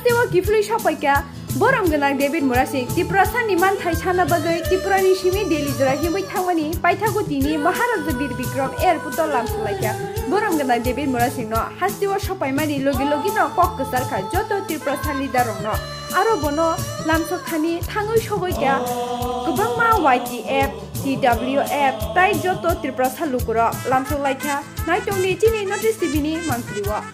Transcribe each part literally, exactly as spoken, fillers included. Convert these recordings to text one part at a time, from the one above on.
Tei o kiphilwi sapaikha, borom gwnang David Murasing Tiprasani manthai sana bagwi Tripurani simi Delhi jora himwi thangmani paithago tini Maharaja Bir Bikram Airport o lamsokhlaikha. Borom gwnang David Murasingno hasteo sapaimani logi logino kok kwcharkha joto Tiprasa leader rokno. Aro bono lamsok thani thangwi sogwi kha kwbangma Y T F, T W F tai joto Tiprasa lukurok lamsoklaikha. Naitongni chini North East T V ni mangpili o.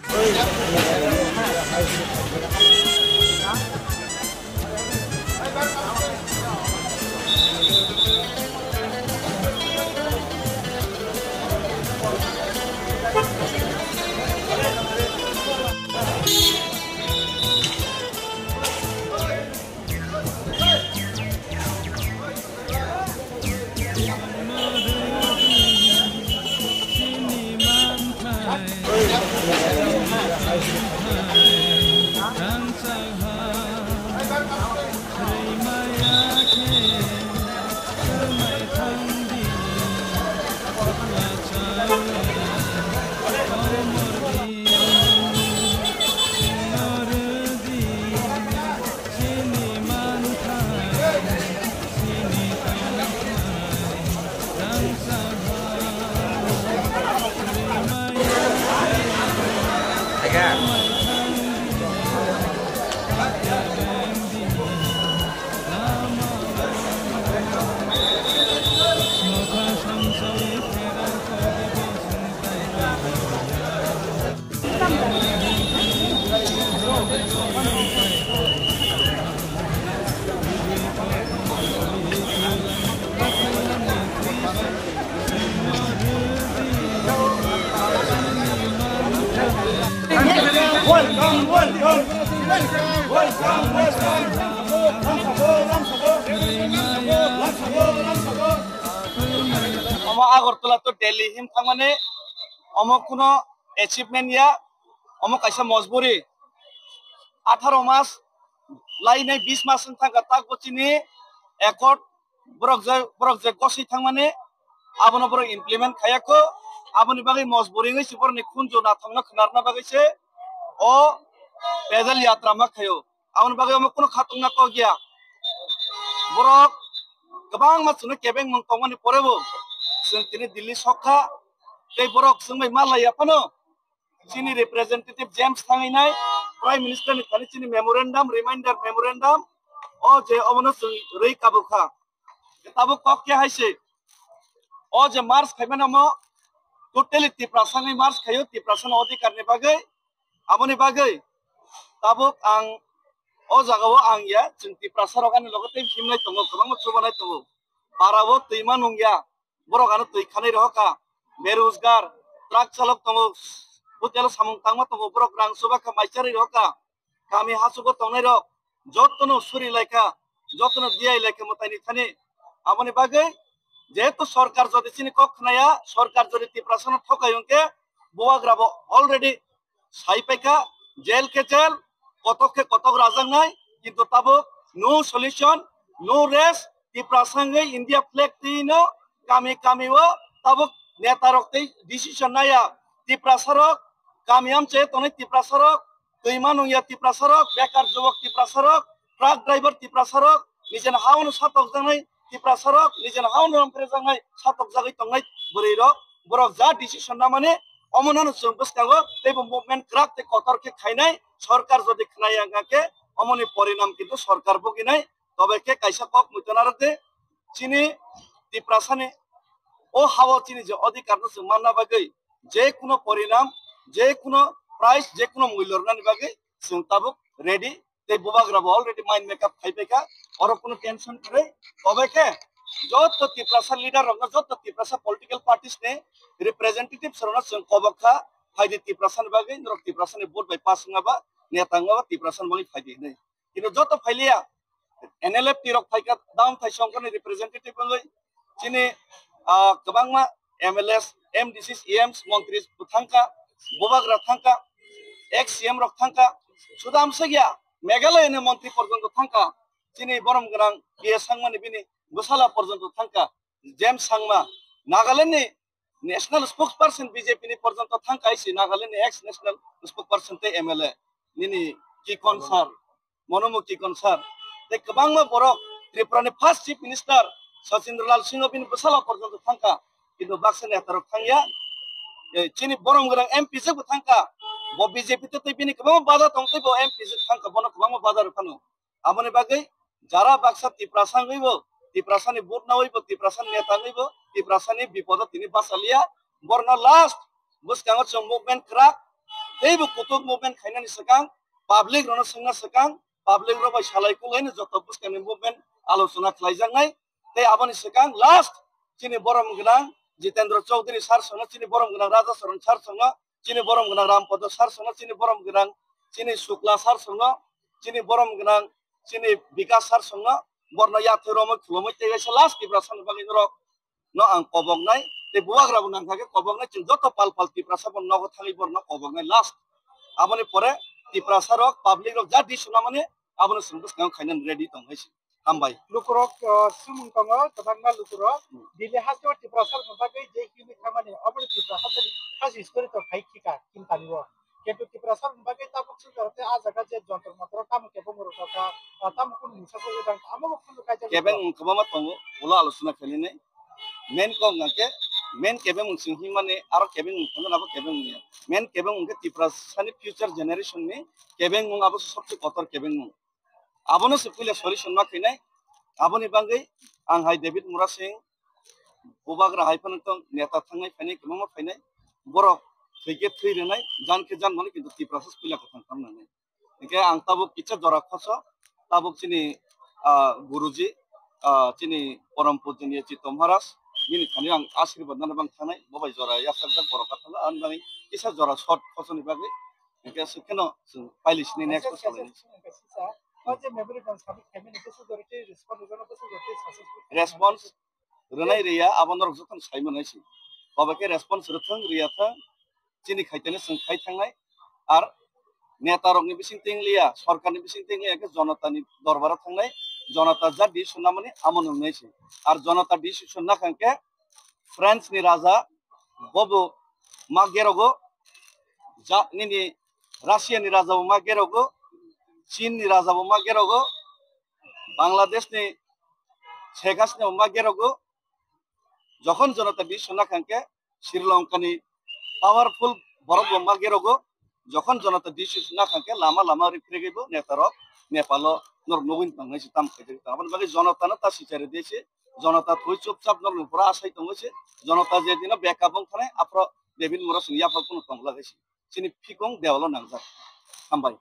Welcome, welcome, welcome, welcome. Omo Agartala to Delhi him thangmani omo kuno achievement ya, omo kaisa mojburi. Atharo mas lainai bis mas wng thangkha, tak bo chini accord borok je, borok je goswi thangmani abono borok implement khayakho. Aboni bagwi mojburi wngwi se borokni khunju nathokno khwnarna bagwi se o pedal yatra ma khaio. Aboni bagwi omo kunu khatungna kok ya. Borok kwbangma chwngno kebengmung tongmani porebo chwng tini Delhi sokha. Tei borok chwngbai ma laiya phano chini representative James thangwi nai Prime Minister ni thani chini memorandum, reminder memorandum o je obono chwng rwi kabukha. Tabuk kok khe hai se, o je march khaimani omo totally Tiprasa wngwi march khaio, Tiprasa ni odhikar ni bagwi. Aboni bagwi tabuk ang o jaga o ang ya, chwng Tiprasa rok ani logo tei himnai tongo, kwbangma chubanai tongo. Para o twima nung ya, borok ano twi khanai rohor kha, berojgar, truck chalok tongo, hotel o samung tangma tongo, borok rang chuba kha, mai charwi rohor kha, kami hachugo tongnai rok jotono suri lai kha, jotono diyai lai kha mwtai ni thani. Aboni bagwi jehetu sorkar jodi chini kok khnaya, sorkar jodi Tiprasa no thokai hwnkhe bubagra bo already sai paikha, jail khe jail, kotok khe kotok rajaknai, kintu tabuk no solution, no rest, Tiprasa wngwi India flag twino kami kami o tabuk neta rok tei decision naya. Tiprasa rok kami amchai tongnai Tiprasa rok, twima nungya Tiprasa rok, bekar jubok Tiprasa rok, truck driver Tiprasa rok, nijeni haono satokjaknai Tiprasa rok, nijeni haono romphrejaknai satokjagwi tongnai bwrwi rok, borok ja decision namani omo nano chwng bwskango teibo movement kwrak tei kotor khe khainai. Sorkar jodi khwnaya wngkha khe omoni porinam kintu sorkar buginai. Tobe khe kaisa kok muitu narwk di, chini Tiprasani o hao chini je odhikar no chwng manna bagwi je kuno porinam, je kuno price, je kuno mulyo rwnani bagwi chwng tabuk ready. Tei bubagra bo already mind make up khai paikha, oro kuno tension kwrwi. Tobe khe joto Tiprasa leader rokno, joto Tiprasa political parties ni representatives rokno chwng kobok kha, phaidi Tiprasani bagwi, norok Tiprasani vote bai pass wngma ba, neta wngma ba Tiprasani bagwi phaidi hinwi. Kintu joto phailiya, N L F T rok phaikha, down thai songkhorni representative wngwi chini, ah, kwbangma M L As, M D Cs, E Ms, montri bo thangkha, bubagra thangkha, ex C M rok thangkha, suda amsakya Meghalaya ni montri porjonto thangkha, chini borom gwnang P A Sangmani bini bwsala porjonto thangkha, James Sangma, Nagaland ni national spokesperson B J P ni porjonto thangkha, isi Nagaland ni ex national spokesperson tei M L A nini Kikon sir, Monomuk Kikon sir, tei kwbangma borok Tripura ni first chief minister Sachindralal Singh bini bwsala porjonto thangkha, kintu baksa neta rok thangya. Eh, chini borom gwnang M P jwk bo thangkha, bo B J P tei bini kwbangma bada tong tei bo M P jwk thangkha, bono kwbangma bada rw phano. Aboni bagwi jara baksa Tiprasa wngwi bo, Tiprasa ni vote nawi bo, Tiprasa ni neta wngwi bo, Tiprasa ni bipodo tini bachaliya. Borno last bwskango chwng movement kwrak, teibo kutuk movement khainani swkang, public rokno swngna swkang, public rok bai salai kulai no joto bwskangni movement alochona khlaijaknai. Tei aboni swkang last chini borom gwnang Jitendra Chaudhary sir songno, chini borom gwnang Raja Charan sir songno, chini borom gwnang Rampada sir songno, chini borom gwnang chini Shukla sir songno, chini borom gwnang chini Bikas sir songno, borno yathai romwi khulumwi tei kaisa last Tiprasa ni bagwi norok no ang koboknai, tei bubagra bo nangkha khe koboknai, chwng joto pal pal Tiprasa bo nogo thangwi borno koboknai last. Aboni pore Tiprasa rok, public rok ja decision lamani abono chwng bwskango khainani ready tong hai se. Hambai. Lukurok, uh, sumung tongo, kwbangma lukurok. Hmm. Delhi hasteo Tiprasa rokni bagwi je himwi thamani, obo Tiprasa rokni khas history tong khai khika, kintanio. Kintu Tiprasa rokni bagwi tabuk swngcharo tei ah jaga je jontor montor tamo kebo muruk kha, ah, tamo kunu mungsa soi jang, amo bo kunu kaijak. Kebeng wng kwbangma tongo, ulo alochona khainani. Main kok hwnkhe, main kebeng wng sing himani, aro kebeng wng thangna abo kebeng wng ya. Main kebeng wngkhe Tiprasa ni future generation ni kebeng wng, abo se sobse kotor kebeng wng. Abono se puila solution ma khainai. Aboni bagwi ang hai David Murasing, bubagra hai phano tong neta thangnai phainai, kwbangma phainai. Borok thwikhe thwi rwnai, jan khe jan mano, kintu Tiprasa se puila kwthang khamnai. Hingkhe ang tabuk kisa jora khoso, tabuk chini, ah, guruji, ah, chini porom pujoniya Chitto Maharaj, bini thani ang ashirbad nana bang thangnai, bo bai jora yasakjak borok kathalo, ang bagwi kisa jora short khosoni bagwi. Hingkhe aswk kheno chwng paili sini next bosor lainai. Response rwnai riya, abo norok jotono sai manai se. Kobo khe response rwthwng, riya thwng, chini khaitene chwng khai thangnai. Ar neta rokni bising tengliya, sorkarni bising tengliya khe jonotani dorbaro thangnai, jonota ja decision namani amo nwngnai se. Ar jonota decision nakhang khe France ni raja bobo ma gerogo, ja nini Russia ni raja bo ma gerogo, Chin ni raja bo ma gerogo, Bangladesh ni Sheikh Hasina bo ma gerogo. Jokhon jonota decision nakhang khe Sri Lanka ni powerful borok bo ma gerogo. Jokhon jonota decision nakhang khe lama lama ripregwi bo neta rok Nepal o norok nugwi tongnai se tam khaijak tong. Aboni bagwi jonota no ta sichari de se, jonota thwi chupchap norok ni pura asai tongo se, jonota je dino backup wng thanai aphro David Murasing yaphar kuno tongla se. Chini phikung dewalo nangjak. Hambai.